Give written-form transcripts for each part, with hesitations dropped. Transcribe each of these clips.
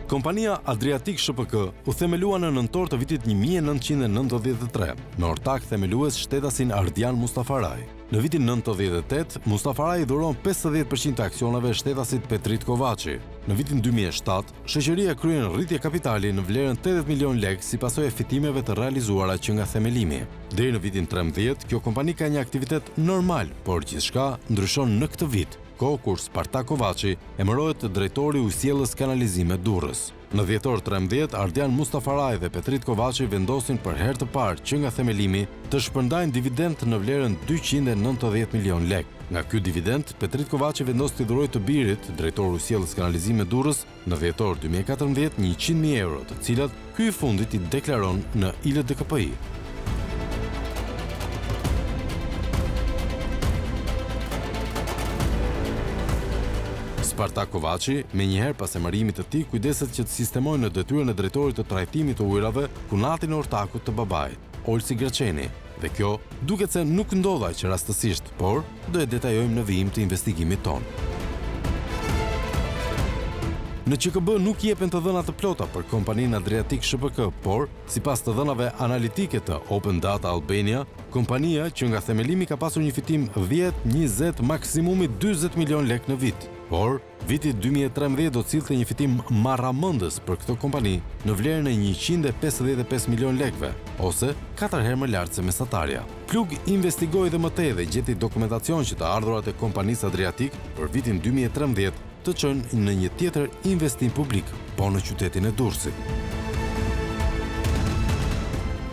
Kompania Adriatik SHPK u themelua në nëntor të vitit 1993, me ortak themelues shtetasin Ardian Mustafaraj. Në vitin 98, Mustafaraj i dhuron 50% të aksioneve shtetasit Petrit Kovaçi. Në vitin 2007, shoqëria kryen rritje kapitali në vlerën 80 milion lekë si pasojë e fitimeve të realizuara që nga themelimi. Deri në vitin 13, kjo kompani ka një aktivitet normal, por gjithçka ndryshon në këtë vit. kohë kur Spartak Kovaçi emërohet drejtor i Ujësjellës Kanalizime Durrës. Në dhjetor 13, Ardian Mustafaraj dhe Petrit Kovaçi vendosin për herë të parë që nga themelimi të shpërndajnë dividend në vlerën 290 milion lekë. Nga ky dividend, Petrit Kovaçi vendos t'i dhurojë të birit, drejtor Ujësjellës Kanalizime Durrës, në dhjetor 2014 100.000 euro, të cilat ky i fundit i deklaron në ILDKPI. Spartak Kovaçi, menjëherë pas emërimit të tij, kujdeset që të sistemojë në detyrën e drejtorit të trajtimit të ujërave kunatin e ortakut të babait. Olsi Graçeni, dhe kjo duket se nuk ndodh aq rastësisht, por do e detajojmë në vijim të investigimit tonë. Në QKB nuk jepen të dhëna të plota për kompaninë Adriatik SHPK, por, sipas të dhënave analitike të Open Data Albania, kompania që nga themelimi ka pasur një fitim 10, 20, maksimumi 40 milion lekë në vit. Por, Viti 2013 do të sillte një fitim marramendës për këtë kompani në vlerën e 155 milion lekëve, ose katër herë më lart se mesatarja. Plug investigoi dhe më tej dhe gjeti dokumentacion që të ardhurat e kompanisë Adriatik për vitin 2013 të çojnë në një tjetër investim publik, po në qytetin e Durrësit.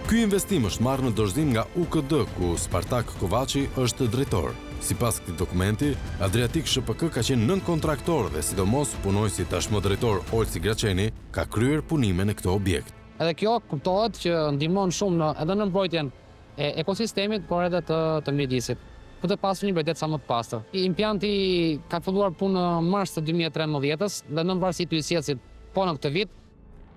Ky investim është marrë në dorëzim nga UKD, ku Spartak Kovaçi është drejtor. Sipas këtij dokumenti, Adriatik SHPK ka qenë nënkontraktor dhe sidomos punonjësi tashmë drejtor Olsi Graçeni ka kryer punime në këtë objekt. Edhe kjo kuptohet që ndihmon shumë në edhe në mbrojtjen e ekosistemit, por edhe të të mjedisit, për të pasur një bregdet sa më të pastër. Impianti ka filluar punë në mars të 2013-ës dhe në mbarësi të ujësjellësit po në këtë vit.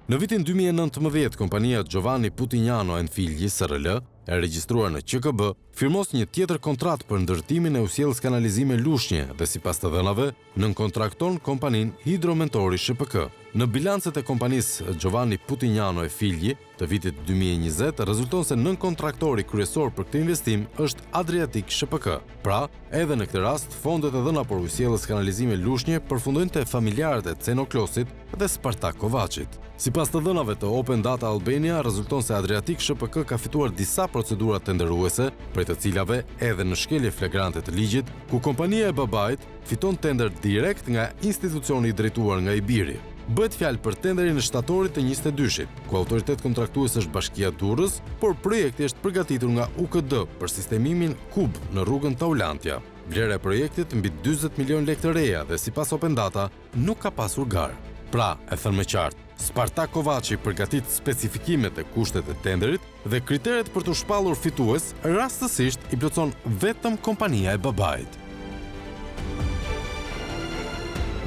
Në vitin 2019, kompania Giovanni Putignano and Figli SRL, e regjistruar në QKB, firmos një tjetër kontratë për ndërtimin e ujësjellës kanalizime Lushnje dhe sipas të dhënave, nënkontrakton kompaninë Hidromentori SHPK. Në bilancet e kompanisë Giovanni Putignano e Figli të vitit 2020 rezulton se nënkontraktori kryesor për këtë investim është Adriatik SHPK. Pra, edhe në këtë rast, fondet e dhëna për ujësjellës kanalizime Lushnje përfundojnë te familjarët e Ceno Klosit dhe Spartak Kovaçit. Sipas të dhënave të Open Data Albania, rezulton se Adriatik SHPK ka fituar disa procedura tenderuese, prej të cilave edhe në shkelje flagrante të ligjit, ku kompania e babait fiton tender direkt nga institucioni i drejtuar nga i biri. Bëhet fjalë për tenderin e shtatorit të 22-shit, ku autoritet kontraktues është Bashkia Durrës, por projekti është përgatitur nga UKD për sistemimin Kub në rrugën Taulantia. Vlera e projektit mbi 40 milion lekë të reja dhe sipas Open Data nuk ka pasur garë. Pra, e thënë më qartë, Spartak Kovaçi përgatit specifikimet e kushtet e tenderit dhe kriteret për t'u shpallur fitues rastësisht i plotëson vetëm kompania e babait.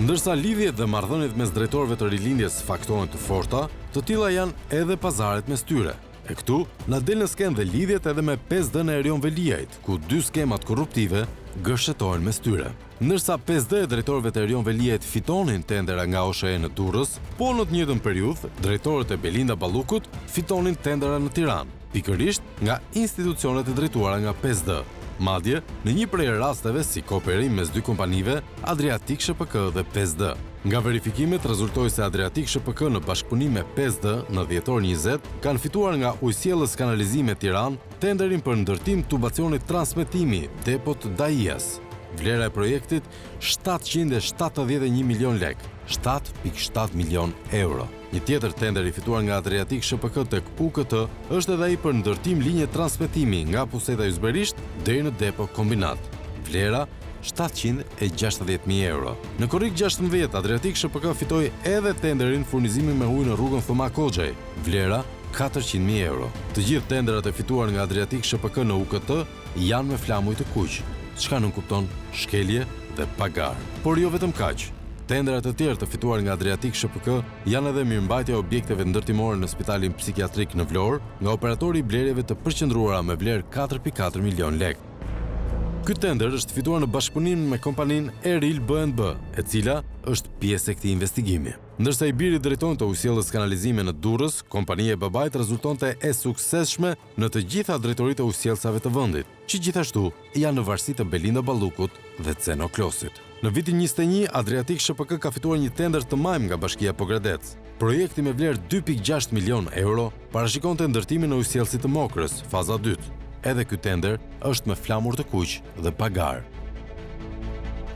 Ndërsa lidhjet dhe marrëdhëniet mes drejtorëve të Rilindjes faktohen të forta, të tilla janë edhe pazaret mes tyre. E këtu, na del në skenë dhe lidhjet edhe me 5D-në e Erion Veliajt, ku dy skemat korruptive gërshetohen mes tyre. Ndërsa 5D e drejtorëve të Erion Veliajt fitonin tendera nga OSHEE në Durrës, po në të njëjtën periudhë, drejtorët e Belinda Ballukut fitonin tendera në Tiranë, pikërisht nga institucionet e drejtuara nga 5D. Madje, në një prej rasteve si kooperim mes dy kompanive, Adriatik SHPK dhe 5D. Nga verifikimet rezultoi se Adriatik SHPK në bashkëpunim me 5D në dhjetor 20 kanë fituar nga Ujësjellës Kanalizime Tiranë tenderin për ndërtim tubacioni transmetimi depot Daias. Vlera e projektit 771 milion lekë, 7.7 milion euro. Një tjetër tender i fituar nga Adriatik SHPK tek UKT është edhe ai për ndërtim linje transmetimi nga Puseta Yzberisht deri në depo Kombinat. Vlera 760.000 euro. Në korrik 16, Adriatik SHPK fitoi edhe tenderin furnizimi me ujë në rrugën Thoma Koxhaj, vlera 400.000 euro. Të gjithë tenderat e fituar nga Adriatik SHPK në UKT janë me flamuj të kuq, çka nënkupton shkelje dhe pa garë. Por jo vetëm kaq. Tendera të tjerë të fituar nga Adriatik SHPK janë edhe mirëmbajtja e objekteve ndërtimore në Spitalin Psikiatrik në Vlorë, nga operatori i blerjeve të përqendruara me vlerë 4.4 milion lekë. Ky tender është fituar në bashkëpunim me kompaninë Eril B&B, e cila është pjesë e këtij investigimi. Ndërsa i biri drejtonte ujësjellës kanalizime në Durrës, kompania e babait rezultonte e suksesshme në të gjitha drejtoritë e ujësjellësave të vendit, që gjithashtu janë në varësi të Belinda Ballukut dhe Ceno Klosit. Në vitin 21, Adriatik SHPK ka fituar një tender të majmë nga Bashkia Pogradec. Projekti me vlerë 2.6 milionë euro parashikonte ndërtimin e ujësjellësit të Mokrës, faza 2. Edhe ky tender është me flamur të kuq dhe pa garë.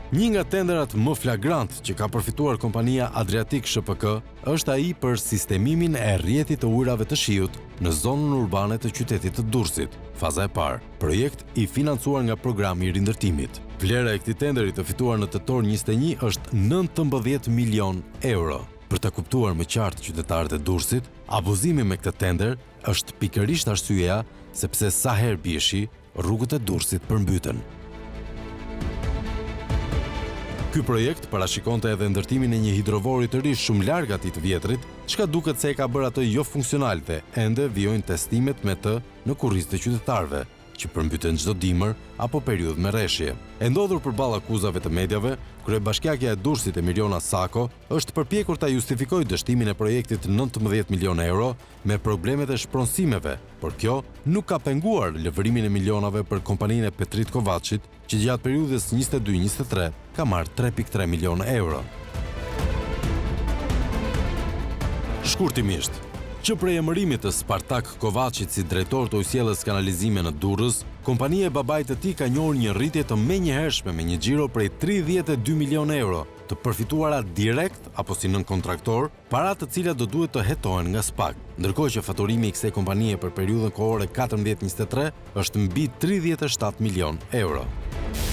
Një nga tenderat më flagrant që ka përfituar kompania Adriatik SHPK është ai për sistemimin e rrjetit të ujërave të shiut në zonën urbane të qytetit të Durrësit, faza e parë, projekt i financuar nga programi i rindërtimit. Vlera e këtij tenderi të fituar në tetor 21 është 19 milionë euro. Për ta kuptuar më qartë qytetarët e Durrësit, abuzimi me këtë tender është pikërisht arsyeja se pse sa herë bie shi, rrugët e Durrësit përmbyten. Ky projekt parashikonte edhe ndërtimin e një hidrovori të ri shumë larg atij të vjetrit, çka duket se e ka bërë atë jofunksional dhe ende vijojnë testimet me të në kurriz të qytetarëve, që përmbyten çdo dimër apo periudhë me reshje. E ndodhur përballë akuzave të mediave, kryebashkiakja e Durrësit Emiriona Sako është përpjekur ta justifikojë dështimin e projektit 19 milionë euro me problemet e shpronësimeve, por kjo nuk ka penguar lëvrimin e milionave për kompaninë e Petrit Kovaçit, që gjatë periudhës 22-23 ka marrë 3.3 milionë euro. Shkurtimisht, që prej emërimit të Spartak Kovaçit si drejtor të ujësjellës kanalizime në Durrës, kompania e babait të tij ka njohur një rritje të menjëhershme me një xhiro prej 32 milionë euro, të përfituara direkt apo si nënkontraktor, para të cilat do duhet të hetohen nga SPAK, ndërkohë që faturimi i kësaj kompanie për periudhën kohore 14-23 është mbi 37 milionë euro.